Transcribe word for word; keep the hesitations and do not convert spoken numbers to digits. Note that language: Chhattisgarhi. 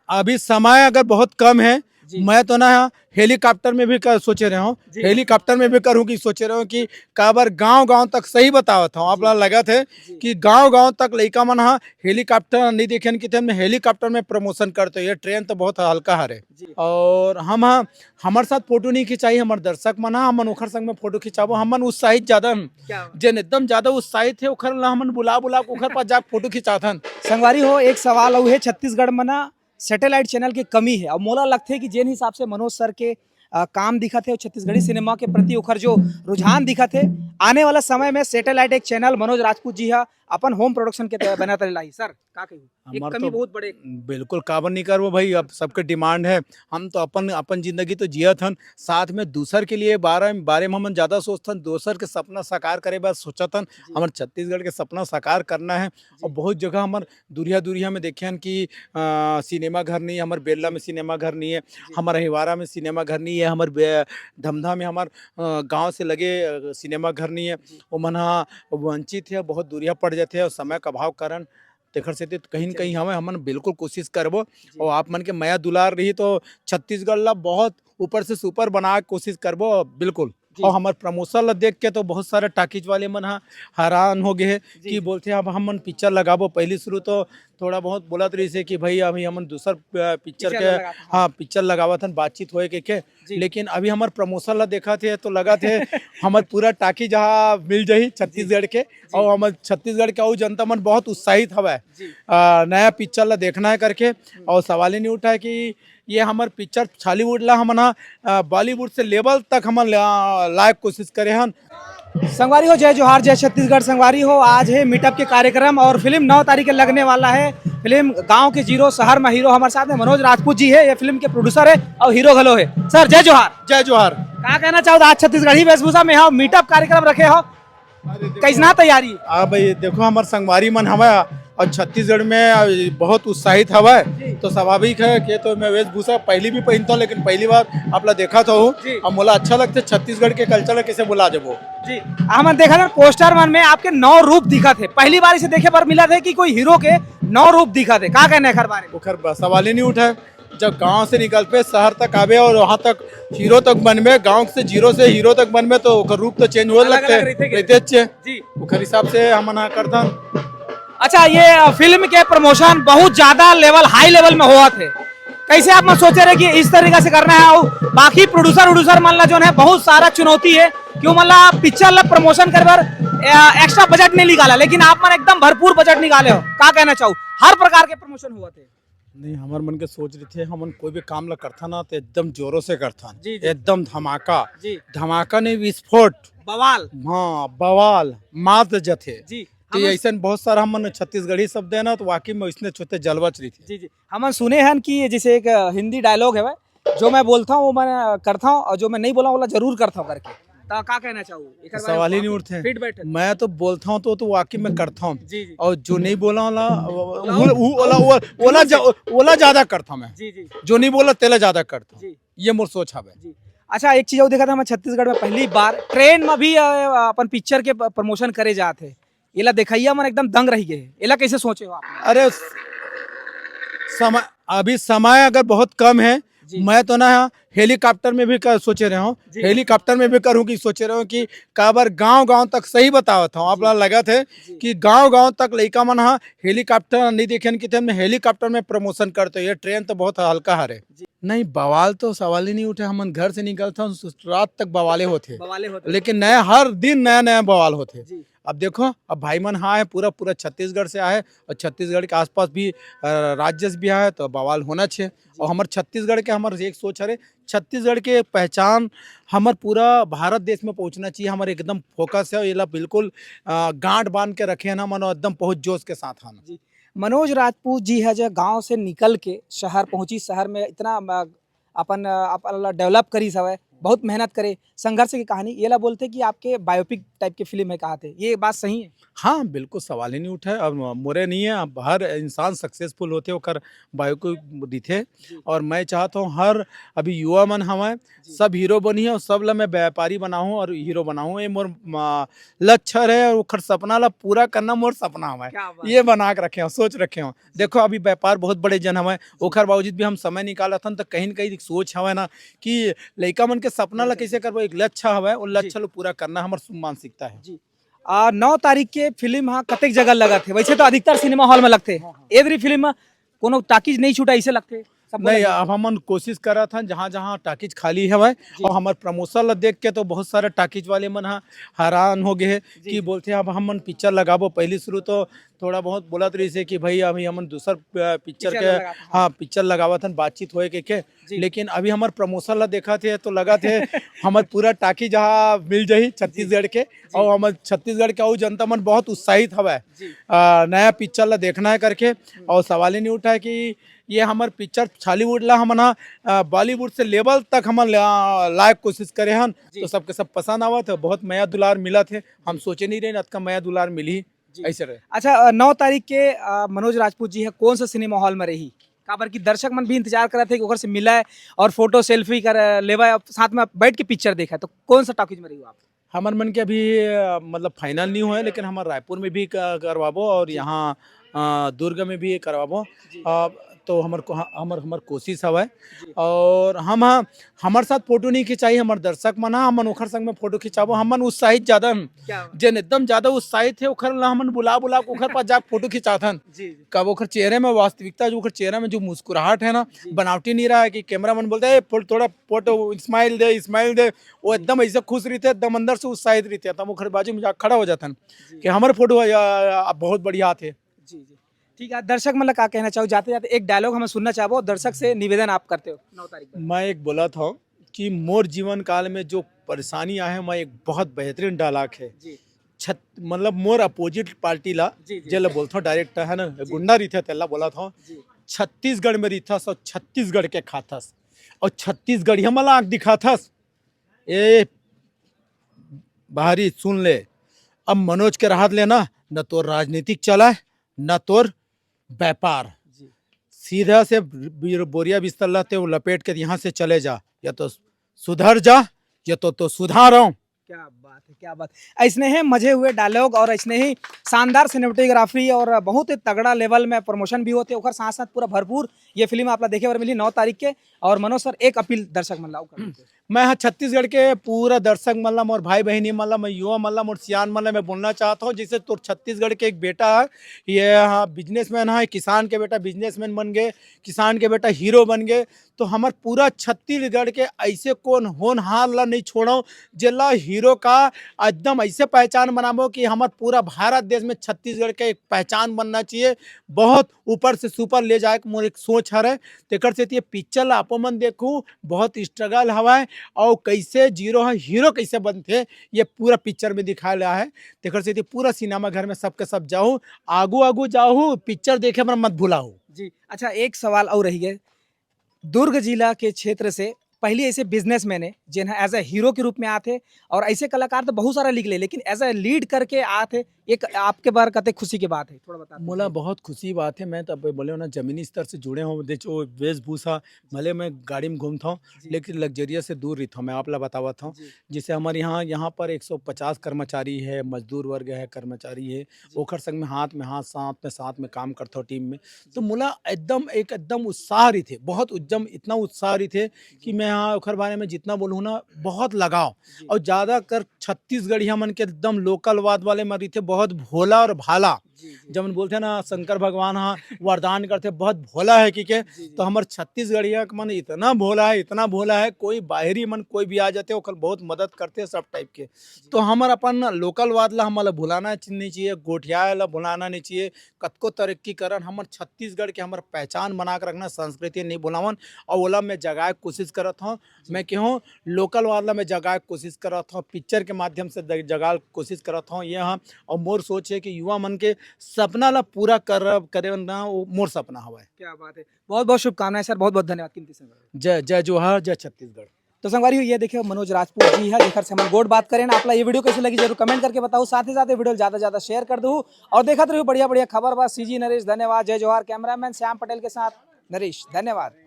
अभी समय अगर बहुत कम है, जी। मैं तो ना हेलीकॉप्टर में भी कर, सोचे रहे हूँ, जी। हेलीकॉप्टर में भी करूँ कि सोचे रहे हूँ कि काबर गांव गांव तक सही बतावत हूँ। आप जी। ला लगत है जी। कि गांव गांव तक लइका मन हा हेलीकॉप्टर नहीं देखे कि हमन हेलीकॉप्टर में प्रमोशन करते हो, ये ट्रेन तो बहुत हल्का हरे। जी। और हम हा, हमर साथ फोटो नहीं खिंचाई, हमर दर्शक मन हा, हमन ओखर संग में फोटो खिंचाबो, हमन उत्साहित ज्यादा हन। क्या? जेन एकदम ज्यादा उत्साहित है ओखर ला हमन बुला बुला के ओखर पास जाके फोटो खिंचाथन। संगवारी हो, एक सवाल अउ है, छत्तीसगढ़ में ना सैटेलाइट चैनल के कमी है। अब मोला लगथे कि जेन हिसाब से मनोज सर के, अ, काम दिखत हे अउ छत्तीसगढ़ी सिनेमा के प्रति ओखर जो रुझान दिखत हे, आने वाला समय में सैटेलाइट एक चैनल मनोज राजपूत जी हा अपन होम प्रोडक्शन के तहत बनात रहे लाही। सर, का कही? एक हमार कमी तो बहुत बड़े। बिल्कुल, काबर नहीं करबो भाई, अब सबके डिमांड है। हम तो अपन, अपन जिंदगी तो जियत हन, साथ में दूसर के लिए बारे, बारे में हमन ज्यादा सोचथन, दूसर के सपना साकार करे बर सोचत हन। जी। हमर छत्तीसगढ़ के सपना साकार करना है। जी। और बहुत जगह हमर दुरिहा दुरिहा में देखे हन कि, अ, सिनेमा घर नहीं है, हमर बेरला में सिनेमा घर नहीं है, जी। हमर अहिवारा में सिनेमा घर नहीं है, हमर बे-, धमधा में हमर, अ, गांव से लगे, अ, सिनेमा घर नहीं है। जी। वो मन हा वंचित है, बहुत दुरिहा पड़ जाते हैं और समय का अभाव कारण तेखर सेती तो कहीं न जी। कहीं हमें, हमन बिल्कुल कोशिश करबो। जी। और आप मन के मया दुलार रही तो छत्तीसगढ़ ला बहुत ऊपर से सुपर बना के कोशिश करबो, बिल्कुल। जी। और हमर प्रमोशन ला देख के तो बहुत सारे टाकीज वाले मन हा हैरान हो गए हैं जी, कि जी। बोलते हैं, "अब हमन पिक्चर लगाबो।" पहली शुरू तो थोड़ा बहुत बोलत रहिस हे कि भाई अभी हमन दूसर, अ, पिक्चर पिक्चर के, लगाथन। हाँ, पिक्चर लगावत हन, बातचीत होए के, के। जी। लेकिन अभी हमर प्रमोशन ला देखत हे तो लगत हे हमर पूरा टाकीज हा मिल जाही छत्तीसगढ़ के। जी। और हमर छत्तीसगढ़ के अउ जनता मन बहुत उत्साहित हवय, जी। अ, नया पिक्चर ला देखना है करके। हम्म। और सवाल ही नहीं उठा है कि ये हमर पिक्चर छॉलीवुड ला हमन हा, अ, बॉलीवुड से लेवल तक हमन ला-, लाए के कोशिश करे हन। संगवारी हो, जय जोहार, जय छत्तीसगढ़। संगवारी हो, आज है मीटअप के कार्यक्रम और फिल्म नौ तारीख के लगने वाला है। फिल्म गांव के जीरो, शहर में हीरो। हमारे साथ में मनोज राजपूत जी है, ये फिल्म के प्रोड्यूसर है और हीरो घलो है। सर, जय जोहार। जय जोहार। का कहना चाहो आज छत्तीसगढ़ी वेशभूषा में हो, मीटअप कार्यक्रम रखे हो, अरे देखो, कैसना तैयारी? हाँ भाई, देखो, हमार संगवारी मन हवय और छत्तीसगढ़ में, अ, बहुत उत्साहित हवय, जी। तो स्वाभाविक है कि तो मैं वेशभूषा पहली भी पहनता हूँ, लेकिन पहली बार आप ला देखा था हूँ। जी। और मोला अच्छा लगता है छत्तीसगढ़ के कल्चर ला कैसे भुला जबो। जी, हमन देखा था पोस्टर मन में आपके नौ रूप दिखा थे, पहली बार इसे देखे बर मिला थे कि कोई हीरो के नौ रूप दिखा थे। का कहना है एकर बारे में? ओकर ब-, सवाल ही नहीं उठा है। जब गांव से निकलबे, शहर तक आबे और वहां तक हीरो तक बनबे, गांव से जीरो से हीरो तक बनबे, तो ओकर रूप तो चेंज होए लगथे, रहिथे। जी। ओकर हिसाब से हमन हा करथन। अच्छा, ये, अ, फिल्म के प्रमोशन बहुत ज्यादा लेवल, हाई लेवल में होवत हे, कैसे आप मन सोचे रहे कि इस तरीका से करना है? और बाकी प्रोड्यूसर वोड्यूसर मन ला जो है बहुत सारा चुनौती है कि वो मतलब पिक्चर ला प्रमोशन करे बर, अ, एक्स्ट्रा बजट नहीं निकाला, लेकिन आप मन एकदम भरपूर बजट निकाले हो, का कहना चाहो? हर प्रकार के प्रमोशन होवत हे। नहीं, हमर मन के सोच रहिथे, हमन कोई भी काम ला करथन ना, तो एकदम जोरों से करथन। जी, जी। एकदम धमाका। जी। धमाका नहीं, विस्फोट। बवाल। हाँ, बवाल, मार दे जथे। जी। तो हमन ऐसन बहुत सारा हमन छत्तीसगढ़ी शब्द है ना, तो वाकई में इसने छोटे जलवा च रहिथे। जी, जी। हमन सुने हन कि जैसे एक हिंदी डायलॉग है, "जो मैं बोलता हूँ, वो मैं करता हूँ, और जो मैं नहीं बोला, वो जरूर करता हूँ" करके। तो का कहना चाहू? एकर बारे में सवाल ही नहीं उठथे। फिट बैठे। मैं तो बोलता हूँ तो, तो वाकई में करता हूँ। जी, जी। और जो नहीं बोला वाला, वो, ओला, वो, वो, ओला, वो, ओला, ओला, ओला जा-, ओला ज्यादा करता हूँ मैं। जी, जी। जो नहीं बोला, तेला ज्यादा करता हूँ। जी। ये मोर सोच हवे। जी। अच्छा, एक चीज और देखा था, मैं छत्तीसगढ़ में पहली बार ट्रेन में भी, अ, अपन पिक्चर के प-, प्रमोशन करे जात हे। एला देखइया मन एकदम दंग रह गए। एला कैसे सोचे हो आप? अरे, स-, समय, अभी समय अगर बहुत कम है, जी। मैं तो ना हेलीकॉप्टर में भी कर, सोचे रहे हूँ, जी। हेलीकॉप्टर में भी करूँ कि सोचे रहे हूँ कि काबर गांव-गांव तक सही बतावत हूँ। आप जी। ला लगत है जी। कि गांव-गांव तक लइका मन हा हेलीकॉप्टर नहीं देखे कि हमन हेलीकॉप्टर में प्रमोशन करते हो, ये ट्रेन तो बहुत हल्का हरे। जी। नहीं, बवाल तो सवाल ही नहीं उठे। हमन घर से निकलथन, रात तक बवाले होथे। बवाले होथे। लेकिन नया, हर दिन नया-नया बवाल होथे। जी। अब देखो, अब भाई मन हा है, पूरा, पूरा छत्तीसगढ़ से आए और छत्तीसगढ़ के आसपास भी, अ, राज्य से भी आए, तो बवाल होना चाहिए। जी। और हमर छत्तीसगढ़ के, हमर एक सोच हरे, छत्तीसगढ़ के पहचान हमर पूरा भारत देश में पहुंचना चाहिए। हमर एकदम फोकस है, एला बिल्कुल, अ, गांठ बांध के रखे हैं ना, मनो एकदम बहुत जोश के साथ आना। जी। मनोज राजपूत जी है जो गांव से निकल के शहर पहुंची, शहर में इतना, अ, अपन, अ, अपन ला डेवलप करिस हवय, बहुत मेहनत करे, संघर्ष की कहानी, ये ला बोलथे कि आपके बायोपिक टाइप के फिल्म हे, कहाथे, ये बात सही हे? हाँ, बिल्कुल सवाल ही नहीं उठे। अब मोरे नहीं हे, अब हर इंसान सक्सेसफुल होथे, ओकर बायोपिक दिथे। जी। और मैं चाहत हूँ हर अभी युवा मन हवय, जी। सब हीरो बनही और सब ला मैं व्यापारी बनाहूँ और हीरो बनाहूँ, ये मोर, म, लक्ष्य हे और ओखर सपना ला पूरा करना मोर सपना हवय। क्या बात ये है। बना के रखे हूँ, सोच रखे हूँ। देखो, अभी व्यापार बहुत बड़े जन हवय, ओखर बावजूद भी हम समय निकालत हन, त कहीं न कहीं एक सोच हवय ना कि लइका मन के सपना ला जी, जी। कैसे करबो, एक लक्ष्य हवय, वो जी। लक्ष्य ला पूरा करना हमर सु-, मानसिकता हे। जी। आ, नौ तारीख के फिल्म हा कतेक जगह लगत हे? वैसे तो अधिकतर सिनेमा हॉल में लगथे। हाँ, हाँ। ए दरी फिल्म हा कोनो टाकीज नहीं छूटा, ऐसे लगथे? सबको नहीं, लगे? अब हमन कोशिश करत हन, जहाँ-जहाँ टाकीज खाली हवय, जी। और हमर प्रमोशन ला देख के तो बहुत सारे टाकीज वाले मन हा हैरान हो गए हे जी, कि जी। बोलथे, "अब हमन पिक्चर लगाबो।" पहली शुरू तो थोड़ा बहुत बोलत रहिस हे कि भाई, अभी हमन दूसर, अ, पिक्चर पिक्चर के, लगात हन। हाँ, पिक्चर लगावत हन, बातचीत होए के, के। जी। लेकिन अभी हमर प्रमोशन ला देखत हे तो लगत हे हमर पूरा टाकीज हा मिल जाही जी। छत्तीसगढ़ के, जी। और हमर छत्तीसगढ़ के अउ जनता मन बहुत उत्साहित हवय, जी। अ, नया पिक्चर ला देखना हे करके। हम्म। और सवाल ही नहीं उठा हे कि ये हमर पिक्चर छॉलीवुड ला हमन हा, अ, बॉलीवुड से लेवल तक हमन ला, लायक कोशिश करे हन, जी। तो सबके सब पसंद आवत हे, बहुत मया दुलार मिलत हे। हम जी। सोचे नहीं रहे अतका मया दुलार मिलही। जी। ऐसे रहे। अच्छा, अ, नौ तारीख के, अ, मनोज राजपूत जी हे, कौन सा सिनेमा हॉल में रही? काबर कि दर्शक मन भी इंतजार करत हे कि ओकर से मिलय और फोटो, सेल्फी कर, लेवय, साथ में बैठ के पिक्चर देखय, तो कौन सा टॉकीज में रही आप? हमर मन के अभी, अ, मतलब फाइनल नहीं होय, लेकिन हमर रायपुर में भी क-, करवाबो और जी। यहाँ, अ, दुर्ग में भी करवाबो। जी। अ, तो हमर को-, हमर, हमर कोशिश हवय। जी। और हम, हाँ, हमर साथ फोटो नहीं खिंचाई, हमर दर्शक मन, हाँ, हमन ओखर संग में फोटो खिंचाबो, हमन उत्साहित ज्यादा हन। क्या बात। जेन एकदम ज्यादा उत्साहित हे, ओखर ला हमन बुला, बुला के ओखर पास जाके फोटो खिंचाथन। जी, जी। कब ओखर चेहरे में वास्तविकता, जो ओखर चेहरा में जो मुस्कुराहट हे ना, जी। बनावटी नहीं रहा हे कि कैमरा मैन बोलथे, "ए, फो-, थोड़ा फोटो, स्माइल दे, स्माइल दे।" वो जी। एकदम ऐसे खुश रहिथे, एकदम अंदर से उत्साहित रहिथे, तब ओखर बाजू में जाके खड़ा हो जाथन जी। कि हमर फोटो ह, या, या, बहुत बढ़िया आथे। जी, जी। ठीक है, दर्शक मन ला का कहना चाहो? जाते-जाते एक डायलॉग हमें सुनना चाहबो, दर्शक से निवेदन आप करते हो, नौ तारीख पर। मैं एक बोलत हूँ कि मोर जीवन काल में जो परेशानी आहे, मैं एक बहुत बेहतरीन डायलॉग है। जी। छत-, मतलब मोर अपोजिट पार्टी ला, जी, जी। जेला बोलथो डायरेक्ट, है ना, जी। गुंडा रहिथे, तेला बोलत हूँ, जी। छत्तीसगढ़ में रहिथस और छत्तीसगढ़ के खाथस और छत्तीसगढ़िया मन ला आँख दिखाथस। ए, बाहरी सुन ले, अब मनोज के रहत ले ना, न तोर राजनीतिक चलय, न तोर व्यापार। जी। सीधा से बि-, बोरिया बिस्तर लाते वो लपेट के यहाँ से चले जा, या तो सुधर जा, या तो, तो सुधारो। क्या बात है, क्या बात। ऐसने हे मजे हुए डायलॉग और ऐसने ही शानदार सिनेमेटोग्राफी और बहुत ही तगड़ा लेवल में प्रमोशन भी होथे, ओकर साथ-साथ पूरा भरपूर ये फिल्म आप ला देखे बर मिलही नौ तारीख के। और मनोज सर, एक अपील दर्शक मन ला अउ कर देते। मैं ह छत्तीसगढ़ के पूरा दर्शक मन ला, मोर भाई बहिनी मन ला, मैं युवा मन ला, मोर सियान मन ला मैं बोलना चाहत हूँ, जैसे तोर छत्तीसगढ़ के एक बेटा है, ये ह बिजनेसमैन है, किसान के बेटा बिजनेसमैन बन गे, किसान के बेटा हीरो बन गे, तो हमर पूरा छत्तीसगढ़ के ऐसे कोन होनहार ला नहीं छोड़ो, जेला हीरो का एकदम ऐसे पहचान बनाबो कि हमर पूरा भारत देश में छत्तीसगढ़ के एक पहचान बनना चाहिए। बहुत ऊपर से सुपर ले जाए के मोर एक सोच हरे। तेकर सेती ये पिक्चर ला आपो मन देखहू, बहुत स्ट्रगल हवय, अउ कैसे जीरो ह हीरो कैसे बनथे, ये पूरा पिक्चर में दिखाए ला है। तेकर सेती पूरा सिनेमा घर में सबके सब जाहू, आगू आगू जाहू, पिक्चर देखे बर मत भुलाहू। जी, अच्छा, एक सवाल अउ रहि गे, दुर्ग जिला के क्षेत्र से पहली ऐसे बिजनेसमैन है जेन ह as a hero के रूप में आथे, और ऐसे कलाकार तो बहुत सारा निकले, लेकिन as a lead करके आथे, एक आपके बर कते खुशी के बात है, थोड़ा बता दीजिए। मोला बहुत खुशी बात है, मैं तब बोले ना, जमीनी स्तर से जुड़े हूँ, देख वो वेशभूषा, भले मैं गाड़ी में घूमता हूँ, जी। लेकिन लग्जरियस से दूर रहता हूँ, मैं आप ला बतावत हूँ। जी। जैसे हमारे यहाँ, यहाँ पर एक सौ पचास कर्मचारी है, मजदूर वर्ग है, कर्मचारी है, जी। ओखर संग में हाथ में हाथ, साथ में साथ में काम करता हूँ टीम में, तो जी। मोला एकदम एक, एकदम उत्साह रहिथे, बहुत उज्जम, इतना उत्साह रहिथे कि जी। मैं हाँ ओखर बारे में जितना बोलूँ ना, बहुत लगाव। जी। और ज्यादा कर छत्तीसगढ़िया मन के एकदम लोकलवाद वाले मन रहिथे, बहुत भोला और भाला। जी, जी। जब बोलथे ना, शंकर भगवान हा वरदान करथे, बहुत भोला है कि के, जी, जी। तो हमर छत्तीसगढ़िया के मन इतना भोला है, इतना भोला है, कोई बाहरी मन कोई भी आ जाथे, ओकर बहुत मदद करथे सब टाइप के। जी। तो हमर अपन लोकलवाद ला, हमला भुलाना च-, नहीं चाहिए, गोठियाए ला भुलाना नहीं चाहिए। कतको तरक्की करन, हमर छत्तीसगढ़ के हमर पहचान बना के रखना, संस्कृति नहीं भुलावन, और ओला मैं जगाए के कोशिश करत हूँ। जी। मैं कहूँ, लोकलवाद ला मैं जगाए के कोशिश करत हूँ, पिक्चर के माध्यम से द-, जगाए के कोशिश करत हूँ, ये हाँ। और मोर सोच है कि युवा मन के सपना ला पूरा कर, करे ना, वो मोर सपना हवय। क्या बात है, बहुत बहुत शुभकामनाएं सर, बहुत बहुत धन्यवाद कीमती समय। जय, जय जोहार, जय छत्तीसगढ़। तो संगवारी हो, ये देखिए मनोज राजपूत जी है, जेकर से हमन गोठ बात करेन। आप ला ये video कैसे लगी, जरूर comment करके बताओ। साथ ही साथ ये video ज्यादा से ज्यादा share कर दो और देखत रहियो बढ़िया बढ़िया खबर बा। सीजी नरेश, धन्यवाद। जय जोहार। Cameraman श्याम पटेल के साथ नरेश, धन्यवाद।